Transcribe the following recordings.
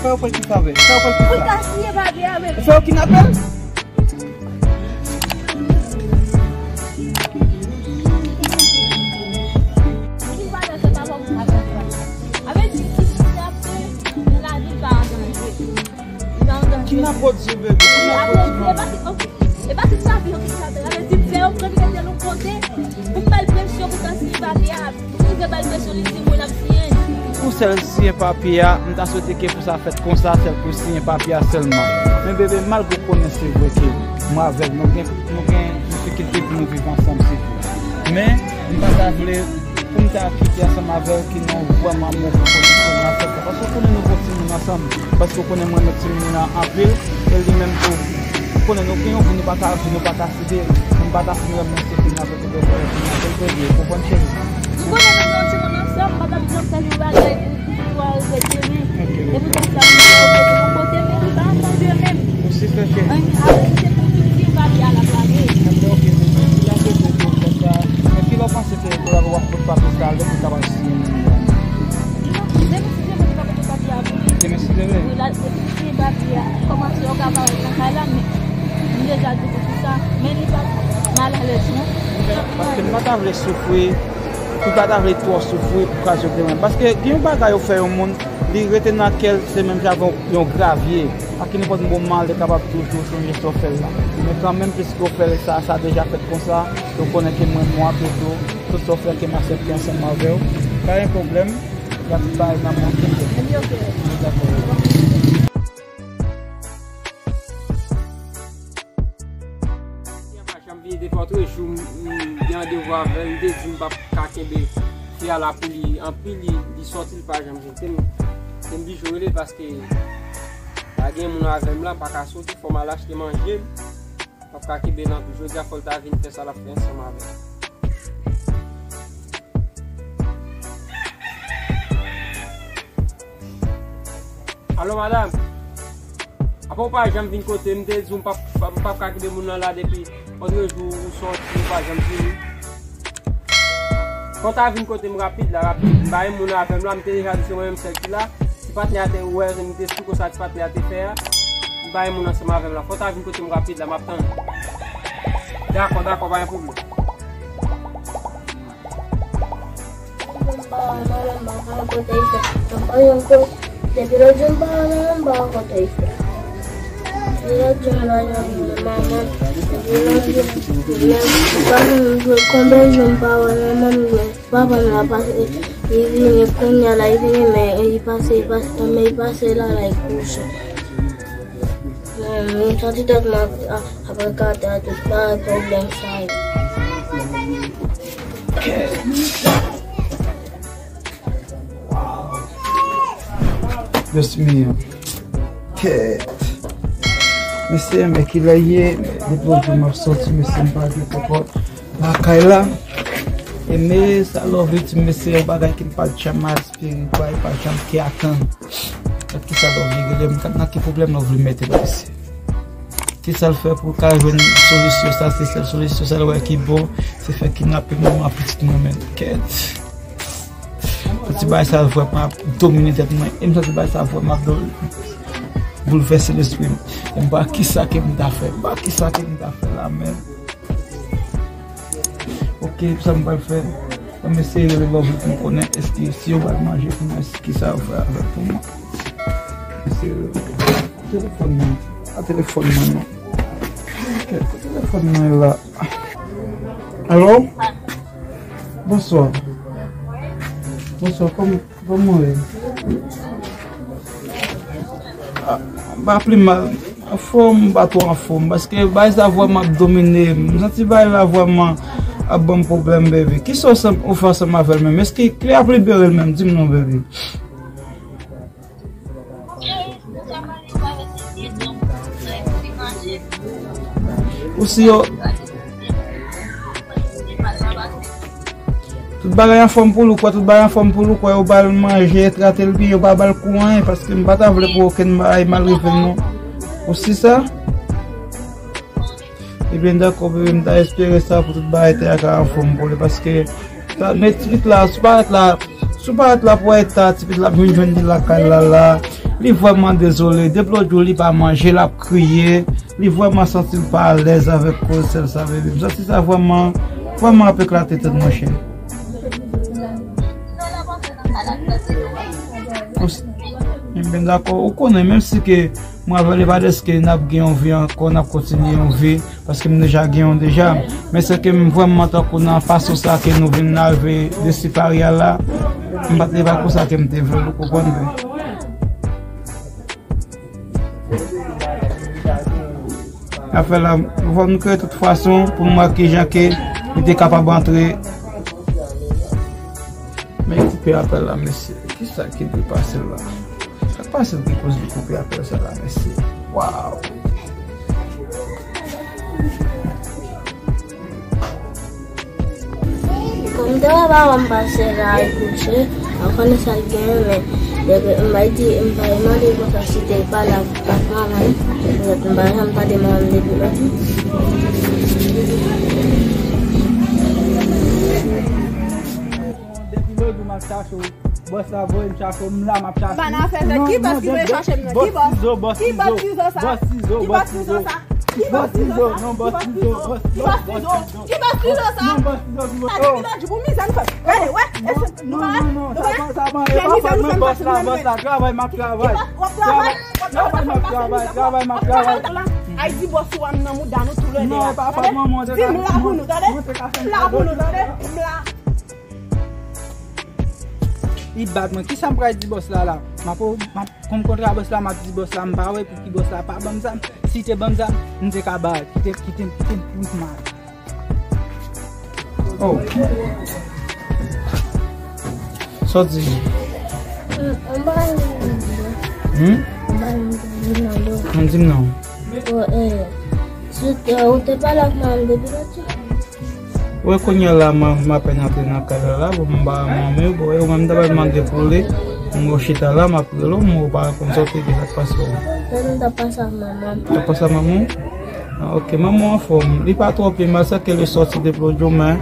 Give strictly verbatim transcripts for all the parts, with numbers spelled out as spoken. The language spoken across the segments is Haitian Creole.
Fè yo pran kisa vre? Fè yo pran kisa? Ou ka siye papye a, bebe. Fè yo kidnape l? Ki valè se pa kòm sa fè sa? Avè di ki kidnape nan lavi pa an danje. Kidnapòt yo, bebe, kidnapòt yo. E pa tout sa fi yo ki kidnape, sa vle di fè yo pran mete l yon kote pou ba l presyon pou ta siyen papye a. Pou rive ba l presyon, li di mwen ap siyen. Pou sèl siyen papye a, m ta swete ke pou sa fèt konsa, sèl pou siyen papye a sèlman. Men bebe, malgre w konnen se vre ke mwen avè w, nou gen, nou gen difikilte pou nou viv ansanm, se vre. Men, m pa ta vle pou m ta kite ansanm avè w ki nan vrèman move kondisyon nan fèt la. Paske w konnen nou gon timoun ansanm. Paske w konnen mwen renmen timoun nan anpil. E li menm tou, w konnen nou gen yon vi, nou pa ka viv, nou pa ka site. M pa ta fin renmen site nan fèt la, fèt la, fèt la, ou konprann, cheri? M konnen nou gen yon timoun ansanm, m pa t ap janm fè yon bagay pou, pou al ret demen. Ok. E poutèt sa, m di, ok, pou yon kote, men li pa antann yo menm. Ou si se ke. Ann, apre, si se pou figi, pa li al ap lage. Ok, ok, ok, ok, ok. Men ki lè w panse ke w ap pot papye sa a, lè pou w ta pral siyen moun nan? Demen si Dye vle, li pa pote papye a pou li. Demen si Dye vle? Wi, la, depi li siyen papye a, kòmanse yo ka parèt nan kay la, men m deja di pou sa, men li pa malalèz, non. Paske m pa ta vle soufri, m pa ta vle twò soufri pou okazyon demen. Paske gen yon bagay ou fè yon moun, li rete nan kè l, se menm jan avè yon, yon gravye. A ki nenpòt moman, li kapab toujou sonje sa w fè l la. Men kanmenm, piske w fè l sa, sa deja fèt konsa, ou konnen ke mwen, mwen toujou, tout sa w fè, ke m aksepte ansanm avè w. Pa gen pwoblèm, gratitay nan mwen. Dakò. Fi a pa janm vini depi lòt jou, m, m gen randevou avè l, li te di m p ap ka kenbe fi a la pou li anpil, li, li sòti, li pa janm vini. Te m, te m oblije rele paske pa gen moun avè m la, m pa ka soti, fò m al achte manje, m p ap ka kenbe l anpil. Jodi a fò l ta vin fè sa l ap fè ansanm avè m. Alo, madanm. Apa w pa janm vin kote m, m te di w m p ap, m p ap ka kenbe moun nan la depi lòt jou ou sòti, ou pa janm vini. Fò w ta vin kote m rapid la, rapid. M pa gen moun avè m la, m te deja di se mwen menm sèl ki la. Ti patnè a te wè, m te sou konsa ti patnè a te fè a. M pa gen moun ansanm avè m la. Fò w ta vin kote m rapid la, m ap tann ou. Dakò, dakò, pa gen pwoblèm. Depi lòt jou m pa wè manman m, m pa wè kote l fè. Depi lòt jou m pa wè manman m, m pa wè kote l fè. Depi lòt jou m pa wè manman m, depi lòt jou, men m pa konn konbyen jou m pa wè manman m, men papa m la pase, li vini kounye a la, li vini, men li pase, li pase, men li pase la, la, li kouche. Men m santi tèt mwen ap, ap rekate a tout bagay pwoblèm sa yo. Dios mío. Kèt. Mesye, men kilè ye, men depi lòt jou m ap sòti, mesye, m pa gen konpòt lakay la. E men sa love ti mesye, yon bagay ke m pa t janm espere, pa, pa janm te atann. Gad kisa love rele m, gad nan ki pwoblèm love vle mete m, mesye. Kisa l fè pou l ka jwenn solisyon sa, se sèl solisyon sa l wè ki bon, se fè kidnape manman pitit mwen, men kèt. Santi bagay sa vrèman ap domine tèt mwen. E m santi bagay sa vrèman ap do-, boulvèse lespri m. E m pa kisa ke m ta fè. M pa kisa ke m ta fè la, men. Ok, sa m pral fè. Ann eseye rele love pou m konnen èske si yo ba l manje pou mwen, èske kisa yo fè avè l pou mwen. Eseye rele. Telefòn mwen. A telefòn mwen, non. Ok, telefòn mwen la. Alo? Bonswa. Bonswa, kòm-, kòman w ye? Ah, m pa pi mal. Anfòm, m pa twò anfòm, paske bagay sa vrèman ap domine m. M santi bagay la vrèman ap ban m pwoblèm, baby. Kisa w sanm-, ou fè ansanm avè l menm? Èske li ap libere l menm? Di m non, baby. Ou si yo. Tout bagay anfòm pou l, ou kwè tout bagay anfòm pou l, ou kwè yo ba l manje, trate l byen, yo pa ba l kou anyen, paske m pa ta vle pou okenn bagay mal rive l non. Ou si sa? Ebyen, dakò, bebe, m ta espere sa pou tout bagay te ka anfòm pou li, paske sa, men ti pitit la, sou parèt la, sou parèt la pou eta, ti pitit la ap vin jwenn li lakay la, la, Li vrèman dezole. Depi lòt jou, li pa manje, l ap kriye. Li vrèman santi l pa alèz avèk koze sèl sa, bebe. M santi sa vrèman, vrèman ap eklate tèt, monchè. Enben, dakò, ou konnen, menm si ke mwen avè l, e pa dèske n ap gen yon vi ankò, n ap kontinye yon vi, paske m deja gen yon deja. Men se ke m vrèman tankou nan fason sa ke nou vin lave de sipari a la, m pa t, e pa konsa ke m te vle l, ou konprann mwen. Afè la, fò nou kreye tout fason pou n wè kijan ke li te kapab antre. Men koupe apèl la, mesye. Kisa ki dwe pase la? Sa k pase ki koz li koupe apèl sa la, mesye? Waw! Kòm te wè papa m pase la, al kouche, m pa konnen sa l genyen, men depi m bay di, m bay mande konsa si te pale ak, ak manman l, petèt m pa janm tande manman m depi lòt jou. Depi lòt jou m ap chache w. Bòs la voye m chache w, m la, m ap chache w. M pa nan afè sa. Ki bòs ki voye chache m nan? Ki bòs? Ki bòs Tizo sa? Ki bòs Tizo sa? Ki bòs Tizo? Non, bòs Tizo, bòs Tizo, bòs Tizo. Ki bòs Tizo sa? Non, bòs Tizo ki voye. Sa depi lòt jou pou mizè nou fè. Gade, wè, nou wè, nou wè, mizè nou fè pase nan mwen. Travay, m ap travay. W ap travay, w ap travay, w ap travay, travay, m ap travay. Ay, di bòs ou a m nan mouda nou toulède a. Non, pa fòt manman, di m la pou nou, tande? M la pou nou, tande? M la. Li bat mwen. Kisa m pral di bòs la la? M ap, m ap, kòm kontra bòs la, m ap di bòs la, m pa wè pou ki bòs la pa ban m zam. Si te ban m zam, m te ka ba, kite, kite, kite m kwit mal. Oh. Sa w di? M, m pa di. Hmm? M pa di non. Di m non. Bon, eh, si, eh, ou te pale ak manman depi lòt jou? Wè, kounye a la, m, m apèn antre nan kay la, la, bon, m ba manmi, bon, e ou menm, m ta pral mande pou li, m wè w chita la, m ap rele w, m wè w pa reponn, sa w te gen, sa k pase w? Tande m t ap pase ak manman m. T ap pase ak manman w? Ah, ok, manman w anfòm, li pa twò pi mal, sa ke li sòti depi lòt jou, men,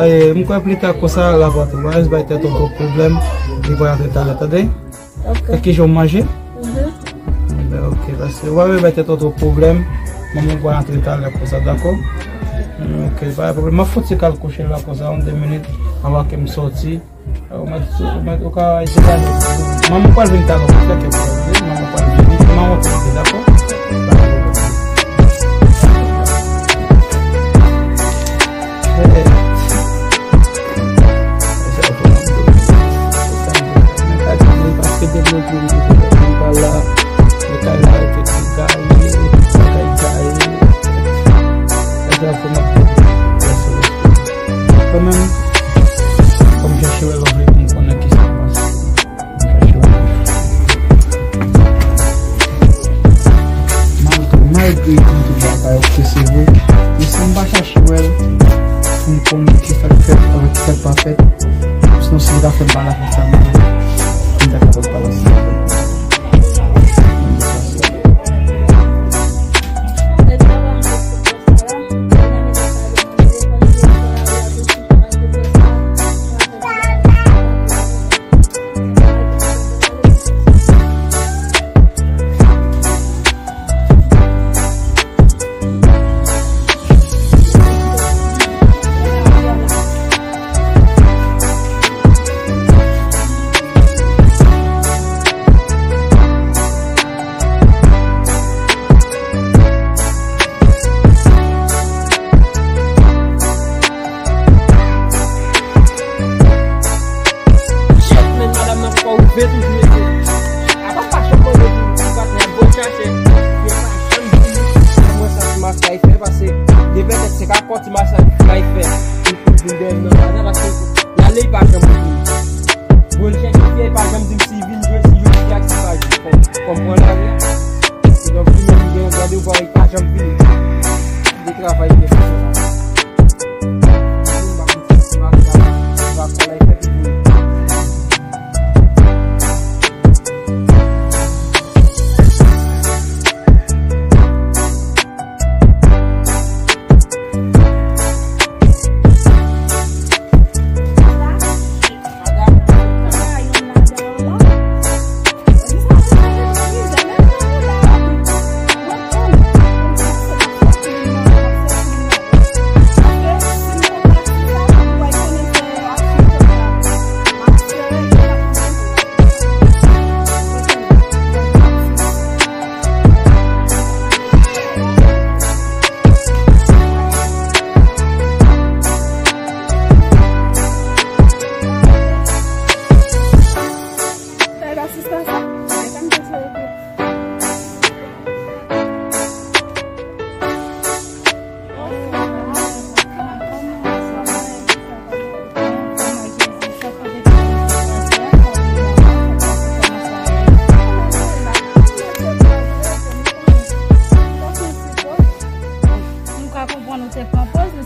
eh, m kwè pita konsa, l ap antre, w a jis bay tèt ou twòp pwoblèm, li pral antre talè, tande? Ok. E kijan w manje? Mhm. Enben, ok, paske w pa vle bay tèt ou twòp pwoblèm. Manman w pral antre talè konsa, dakò? Ok, pa gen pwoblèm. M ap fouti kal kouche la konsa, yon de minit, anvan ke m sòti. Ou mèt, ou mèt, ou ka eseye ale. Manman w pral vin talè, fè kèk pwoblèm. Manman w pral vini, manman w pral vini, dakò? Pa gen pwoblèm. Eh, eh. Kanmenm, fò m chache wè l, vle pou m konnen kisa k pase. Malgre, malgre m toujou ap oprese vre, men si m pa chache wè l, pou m konnen kisa k fèt avèk kisa k pa fèt, sinon si l ta fè m pale avèk sa, m ta kapab pale avèk sa. Shit, men madanm nan fò rive toujou, mesye. Apa pa chanm mande pou, pou patnè, bon chache. Li pa janm vini. Mwen sa ti mas la fè, paske de petèt se ka kò ti mas la fè. Li pou vin dèyè m nan madanm, paske l ale, li pa janm vini. Bon chache, li pa janm di m si vin jwe, si jwe, si ak si pa jwe. Kòm, kòm pran lari a. Se donk li menm li gen yon gran devwa, li pa janm vini. De travay li gen fè la.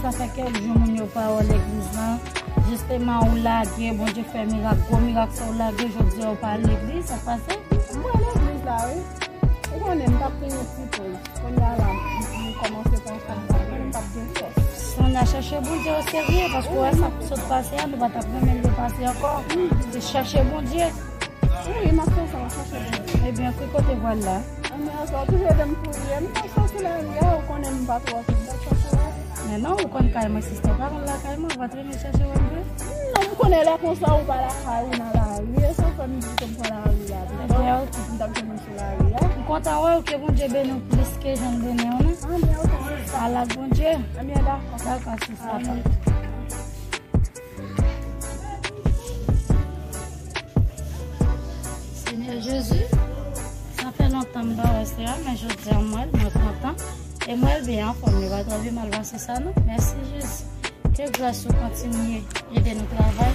Sa fè kèk jou moun yo pa wè legliz lan. Jisteman, ou lage, Bondye fè mirak, gwo mirak sa ou lage, jodi a ou pa al legliz, sa k pase? Mwen legliz la, wi. Ou konnen, m t ap peye ti poz. Kounye a la, m, m kòmanse pran fòm, m p ap gen fòs. Sonya, chache Bondye oserye, paske wè sa k sot pase a, nou pa t ap renmen l repase ankò. Se chache Bondye. Wi, m ap fè sa, m ap chache Bondye. Ebyen, ki kote vwal la? Anmè sa, ou toujou ede m priye. M t ap sòti lari a, ou konnen m pa twò sòti, m t ap chache la. Men non, ou konn kay mwen, sista, ou pa konn lakay mwen, ou pa t renmen chache wè m vre? Non, m konnen lè konsa ou pa lakay ou nan lari, e sa fè m di ke m pran lari a pito. Ebyen, ok. M t ap jwenn ou sou lari a. M kontan wè w, ke Bondye beni w plis ke jan l beni w, non? Anmè, ok, sista. Al ak Bondye. Anmè, dakò. Dakò, sista. Anmè. Senyè Jezi, sa fè lontan m pa wè sè a, men jodi a m wè l, mwen kontan. E m wè l byen anfòm, li pa twò pi mal pase sa non. Mèsi Jezi. Ke gras ou kontinye ede nou travay.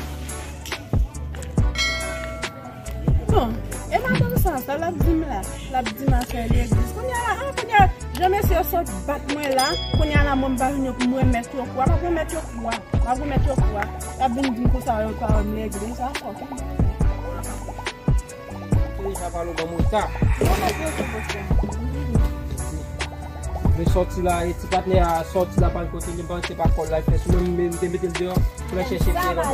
Bon, e madanm sa, sa l ap di m la? L ap di m afè legliz. Kounye a la, ah, kounye a, jan mesye yo sot bat mwen la, kounye a la, mwen m pa vin yo pou m remèt yo kou a, m ap remèt yo kou a, m ap remèt yo kou a. Y ap vin di m konsa, yo pa wè m legliz, sa fò. Deja pale w ban mwen ta. Mwen sòti la, e ti patnè a sòti la, pa l kote li, m panse pa kòl la, l fè sou mwen, m te mete l deyò, pou l al chèche pye la.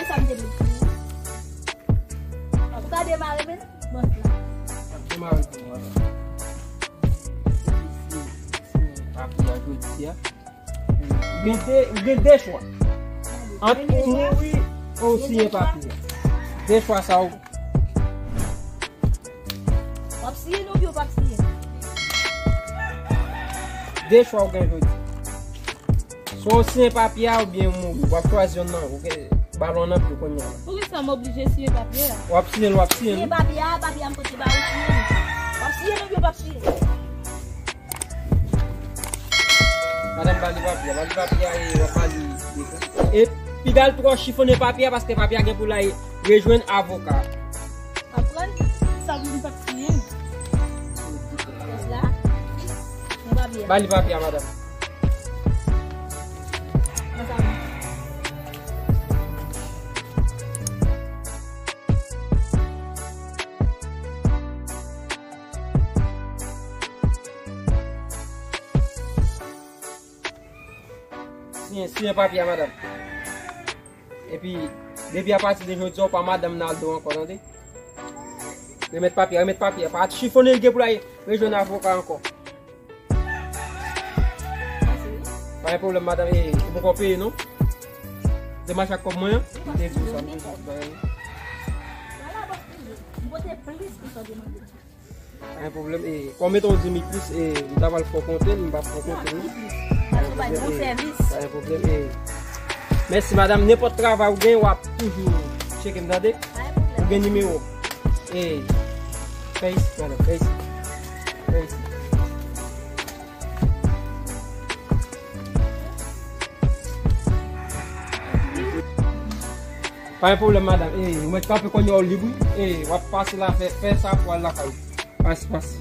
E sa m te met pou ou. Ou ka demare menm bòs la. Demare pou mwen. Papi a jodi a. Ou gen de, ou gen de chwa. Ant ou mouri ou siyen papye a. De chwa sa ou. W ap siyen oubyen w p ap siyen? De chwa ou gen jodi. Swa w siyen papye a oubyen w mouri. W ap chwazi yonn nan yo. Oke, balon nan pye w kounye a. Poukisa m oblije siyen papye a? W ap siyen l, w ap siyen l. Siyen papye a, papye a m pote ba ou siyen. W ap siyen l oubyen w p ap siyen? Madanm, ba li papye a, ba li papye a, e w ap ba li. E piga l twò chifonnen papye a, paske papye a gen pou l al rejwenn avoka. Konprann? Sa vle di m p ap siyen. Chèz la. Nan papye a. Ba li papye a, madanm. Nan sa vle. Siyen, siyen papye a, madanm. Epi, depi apati de jodi a, ou pa madanm Naldo ankò, tande? Remèt papye a, remèt papye a. Pa chifonnen l, gen pou l al rejwenn avoka ankò. Pa gen pwoblèm, madanm, e, ou poko peye, non? Demach ak kòb mwen an? M te di w sa, m te di w sa. M pote plis ke sa w te mande. Pa gen pwoblèm, e, kòm mete yon dimi plis, e, m ta pral fè w konte l, m p ap fè w konte l, non. Pa gen pwoblèm, e, pa gen pwoblèm, e. Mèsi, madanm. Nenpòt travay ou gen, w ap toujou tcheke m, tande? Ou gen nimewo m. E, fè isit, madanm, fè isit. Fè isit. Pa gen pwoblèm, madanm. E, ou mèt kanpe kounye a, ou lib, wi. E, w ap pase la, fè, fè sa pou al lakay ou. Pase, pase.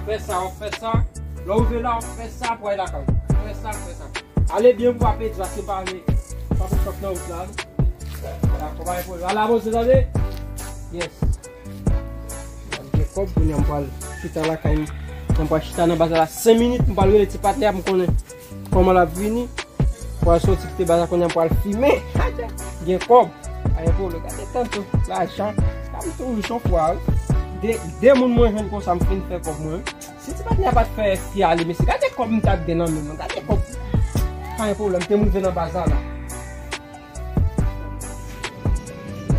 Fè sa, w ap fè sa. Lè w rive la, w ap fè sa pou al lakay ou. Fè sa, fè sa. Ale byen pou w ap edi, paske pa vle, pa pou chòk nan wout la, wi. Dakò, pa gen pwoblèm. Al avanse, tande? Yes. M gen kòb, kounye a m pral chita lakay m. M pral chita nan baz la senk minit, m pral rele ti patnè a, m konnen kòman l ap vini. M pral soti kite baz la, kounye a m pral fimen. Gen kòb. Pa gen pwoblèm. Gade tanto lajan. Sa m toujou yon fwa, wi. De, de moun mwen jwenn konsa, m fin fè kòb mwen. Si ti patnè a pa t fè fi ale, mesye, gade kòb m t ap gen nan men mwen, gade kòb. Pa gen pwoblèm, te m rive nan baz la la.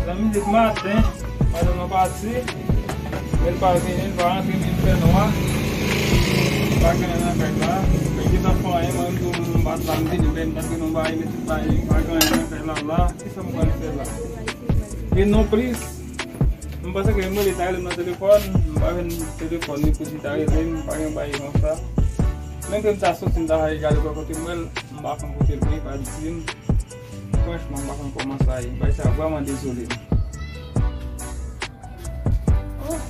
Zanmi, depi maten, madanm nan pati, men l pa vini, l pa rantre, men l fè nwa. Pa gen anyen nan kay la. Men ki sa fè anyen, mwen menm tou, m pa t la, m vini, men m t ap gen yon bagay, men tout bagay, pa gen anyen nan kay la la. Ki sa m pral fè la? E non plis, m Paske m rele ta rele m nan telefòn, m pa jwenn telefòn li pou di ta rele m, m pa gen bagay konsa. Menm ke m ta soti, m ta fè gade bò kote m wè l, m pa konn kote l ye, pa di m. Franchman, m pa konn kòman sa ye. Bagay sa vrèman dezole m.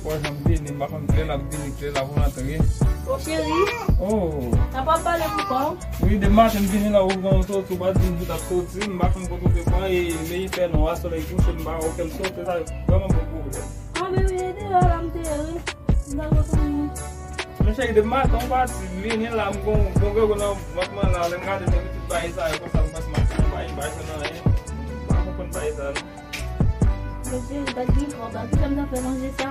Wè jan m vini, m pa konn kilè l ap vini, kilè l ap rantre. O cheri, oh, sa pa pale ankò? Wi, depi maten m vini la, ou gen yon soti, ou pa di m ki t ap soti, m pa konn kote w te pran, e lè li fè nwa, solèy kouche, m pa wè okenn sote, sa vrèman bon pwoblèm. Anben wi, e deyò la m te ye wi. M pa konn konnen. Men cheri, depi maten ou pati, m vini la, m gon, gon grangou nan vant mwen la, lè m gade depi tout bagay sa yo konsa, m panse m ap fè yon bagay, m pa jwenn anyen. M pa konprann bagay sa non. Men cheri, pa t gen kòb la, kisa m ta fè manje sa?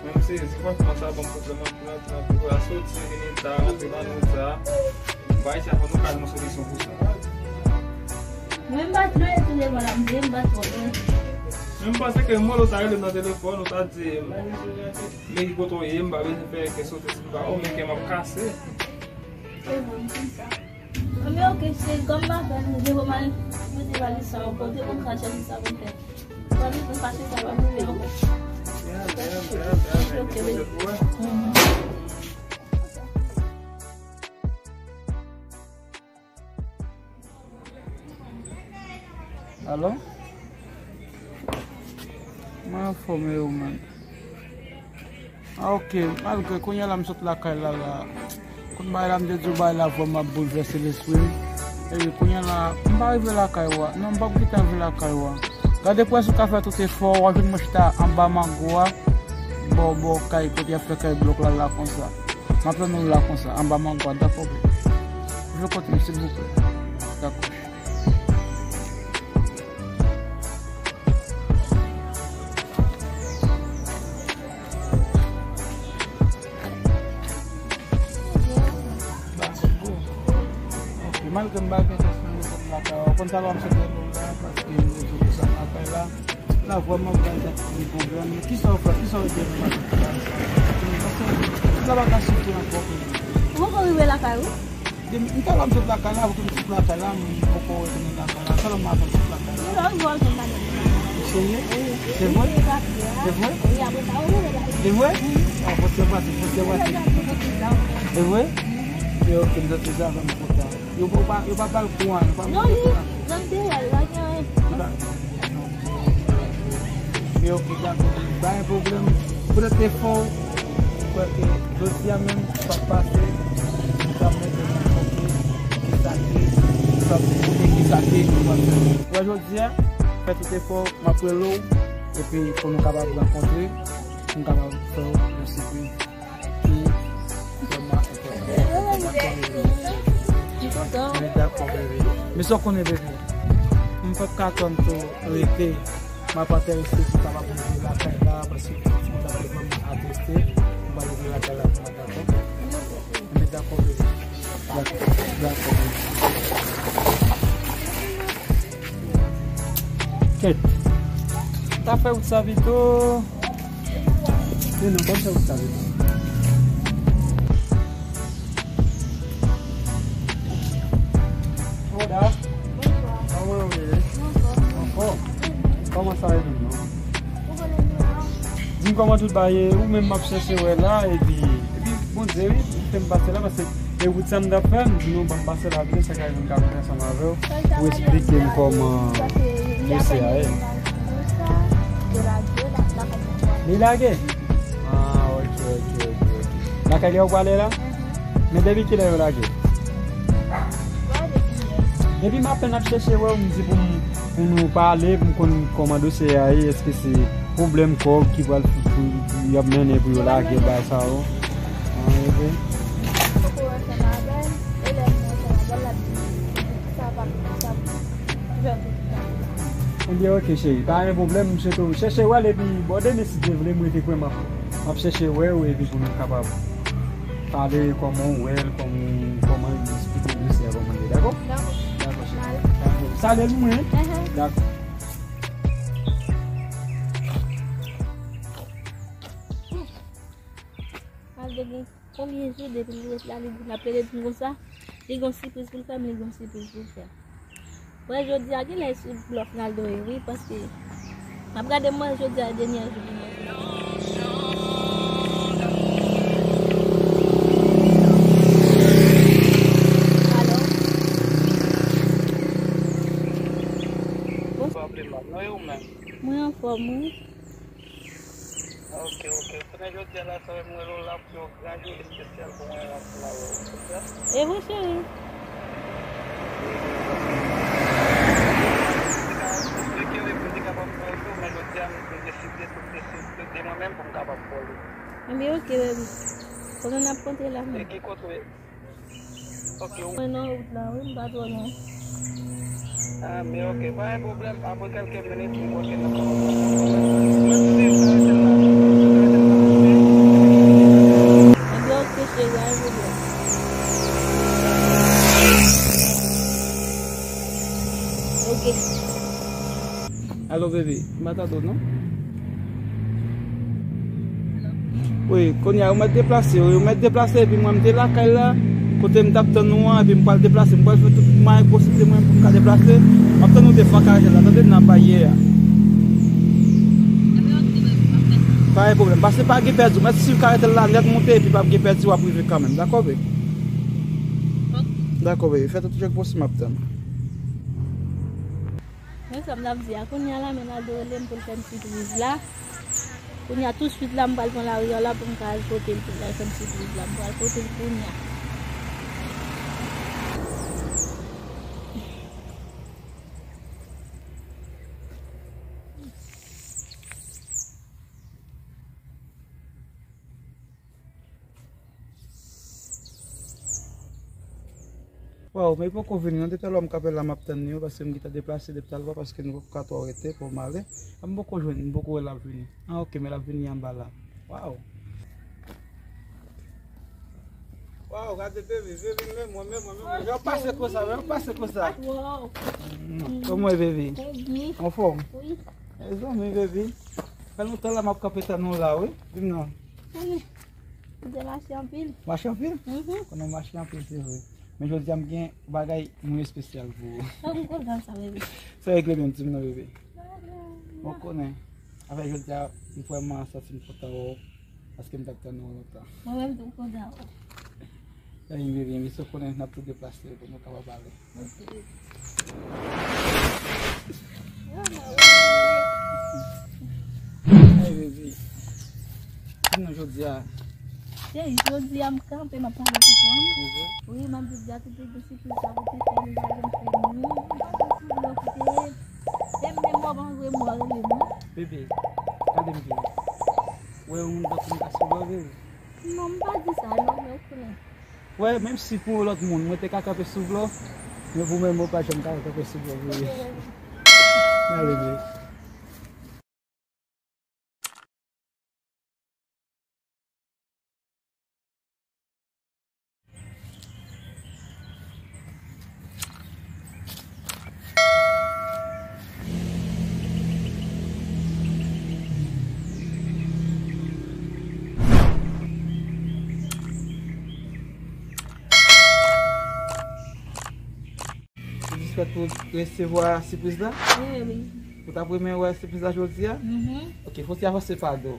Menm se, se franchman sa ban m pwoblèm anpil, anpil, anpil. Pou la soti, vini ta, rantre nan nèt sa. Bagay sa, fò nou ka jwenn yon solisyon pou sa. Mwen m pa t lwen tou devan la, m te, m pa t twò lwen. Men m panse ke m wè w ta rele m nan telefòn, ou ta di m, men ki kote w ye, m pa bezwen fè kè sote sou ba ou, men kè m ap kase. E bon, m konn sa. Anben oke, cheri, kòm m pa fè, m devan m al mete valiz sa yon kote pou m ka chèche sa pou m fè. Valiz mwen fache sa pa pou fè ankò. Oke, oke, baby. Alo? Mwen anfòme yo, man. Ah, oke, malgre kounye a la m sot lakay la, la. Kout bagay la, m te di w bagay la vrèman ap boulvèse lespri m. Epi kounye a la, m pa rive lakay ou a. Non, m p ap gentan rive lakay ou a. Gade prens ou ka fè tout efò, w ap jwenn mwen chita anba mango a, bò, bò kay kote y ap fè kay blòk la, la konsa. M ap tann ou la konsa, anba mango a, dakò, bebe? Rive kote m, silvouplè. Dakò. Dakò, bro. Ok, malgre m pa gen chans pou m desann lakay ou, konn talè m sot rele w la, paske m bezwen desann lakay la. La vrèman, m pa gen pwoblèm. Kisa w fè? Kisa w gen nan maten la? Paske m pa ka site ankò. Ou poko rive lakay ou? M talè m sot lakay la, pou m sot lakay la, m poko retounen lakay la. Talè m maten m sot lakay la. Ou la, ou jwenn madanm. Serye? Wi. Se vre? Se vre? Wi, apre sa, ou vle la. Se vre? Wi. Ah, fòk se pase, fòk se pase. Se vre? Yo, ok, m santi sa, m kontan. Yo pa, yo pa ba l kou an, yo pa. Non, li, l ap deyò, li pa gen anyen. Yo pa. Men ok, dakò, pa gen pwoblèm. Poutèt efò w, m kwè ke jodi a menm, sa k pase, m t ap mete nan konte kisa ke, kisa ke, kisa ke nou pral fè. Wè jodi a, fè tout efò w, m ap rele w, epi pou nou kapab rankontre, pou m kapab fè w yon sipriz ki vrèman enpòtan. M kontan. Men dakò, bebe. Men sa w konnen, bebe, m p ap ka tann tou rete. M ap anterese pou kapab rive lakay la, paske m ta vrèman ateste. M pral rive lakay la, dakò? Men dakò, bebe. Dakò, dakò, bebe. Kèt. Ta fè wout sa pito. Men non, pa fè wout sa pito. Bonda. Bonswa. Kòman w ye? Anfòm. Kòman sa ye menm non? Di m kòman tout bagay ye, ou menm m ap chèche wè la, epi, epi Bondye wi, fè m pase la, paske e wout sa m t ap fè, m di nou ban m pase la vre, sa ka rive m ka vin ansanm avè w, pou esplike m kòman dosye a ye. Li lage? Ah, ok, ok, ok, ok. Lakay li a ou prale la? Men depi kilè yo lage? Depi maten n ap chèche wè w, m di pou m, pou nou pale, pou m konn kòman dosye a ye, èske se pwoblèm kòb ki pral f-, f-, y ap mennen pou yo lage bagay sa yo? An, ok. Ebyen, ok, cheri, pa gen pwoblèm, m swete w chèche wè l, epi bò demen, si Dye vle, m rete kwè m ap, m ap chèche wè w, epi pou nou kapab pale kòman w wè l, kòman, kòman l esplike dosye a, kòman l ye, dakò? Dakò. Dakò, cheri. Dakò. Salye l pou mwen. Dakò. Malgre gen konbyen jou depi l ret la, li di l ap rele m konsa, li gen yon sipriz pou l fè m, li gen yon sipriz pou l fè m. Wè, jodi a, genlè sou blòf Naldo ye, wi, paske M ap gade mwen jodi a, dènye jou li manje. Alo? Bon. Mwen anfòm, wi. Ok, ok. Kounye a jodi a la, sa mwen rele w la pou yon gran jou espesyal pou mwen la, pou la, wi. E vre, cheri. Konplike, wi, pou m te kapab fè l tou, men jodi a, m deside, tout deside de mwen menm pou m kapab fè l. Enben, ok, baby. Konnen n ap kontre la, men. E ki kote w ye? Ok, ou. Mwen nan wout la, wi, m pa twò lwen. Ah, men ok, pa gen pwoblèm. Apre kèlke minit, m kwè ke n ap kapab fè l. Mwen di, sa rete la, sa rete la, ok? Enben, ok, cheri, pa gen pwoblèm. Ok. Alo, bebe, m pa tande w, non? Wi, kounye a, ou mèt deplase, wi, ou mèt deplase, epi mwen, m te lakay la, kote m t ap tann ou an, epi m pral deplase, m pral fè tout mwayen posib de mwen pou m ka deplase. M ap tann ou devan karetèl la, tande, nan baryè a. Pa gen pwoblèm, pase pa gen pèdi, ou mèt swiv karetèl la nèt, monte, epi p ap gen pèdi, w ap rive kanmenm, dakò, bebe? Dakò, bebe, fè tout jan k posib, m ap tann. Men sa m t ap di a, kounye a la, Menaldo rele m pou l fè m sipriz la. Kounye a, tousuit la, m pral pran lari a la pou m ka al pote l, pou l al fè m sipriz la. M pral pote l kounye a. Waw, men li poko vini non, depi talè m k ap la, m ap tann li, paske m gentan deplase depi talè, paske nou poko ka twò rete pou m ale. A, m poko jwenn, m poko wè l ap vini. A, ok, men l ap vini anba la. Waw. Waw, gade bebe, bebe, men mwen, men mwen, men mwen. Jan pase konsa, jan pase konsa. Kòman w ye, bebe? Anfòm? Wi. Mezanmi, bebe. Fè lontan la m ap kanpe tann ou la, wi. Di m non. Wi. M te mache anpil. Mache anpil? Mhm. Konnen w mache anpil, se vre. Men jodi a, m gen bagay mwen espesyal pou ou. Sa m kontan sa, bebe. Sa regle menm, di m non, bebe. Mwen konnen. Afè jodi a, m vrèman santi m kontan wè w, paske m t ap tann ou lontan. Mwen menm tou, m kontan wè w. Ebyen, bebe, men sa w konnen, n ap tou deplase pou nou kapab ale. Ay, bebe. Di nou jodi a. Cheri, jodi a m kanpe, m ap pale pou kò m. Wi, m ap di, di a tout bebe sipriz sa pou te fè m, li pa janm fè m. Li pa janm sou lò ki te ye. Menm, menm mò pa antre mò rele non. Bebe, gade m di w. Wè yon moun tankou m ka sou lò, bebe. Non, m pa di sa, non, men ou konnen. Wè, menm si pou yon lòt moun, mwen te ka kanpe sou vlò, men pou mwen, mwen pa janm ka kanpe sou vlò, vre. Mwen leve. Ou dispèt pou resevwa sipriz la? Wi, wi. Ou t ap renmen wè sipriz la jodi a? Mhm. Ok, fò w ti avanse fado.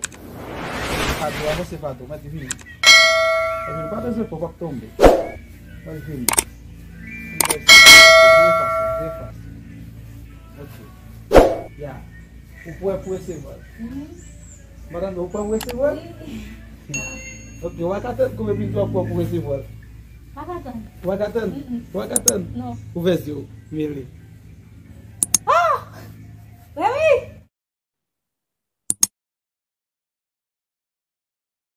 Fado, avanse fado, mèt vini. Mèt vini, pa bezwen pè, w p ap tonbe. Mèt vini. Vire fas, vire fas. Ok. Ya. Ou prè pou resevwa l? Mhm. Madanm, ou prè pou resevwa l? Wi. Ok, w pa ka tann konbyen minit w ap pran pou resevwa l? Pa ka tann. Ou pa ka tann? Mm-mm. Ou pa ka tann? Non. Ouvè zye w, mele.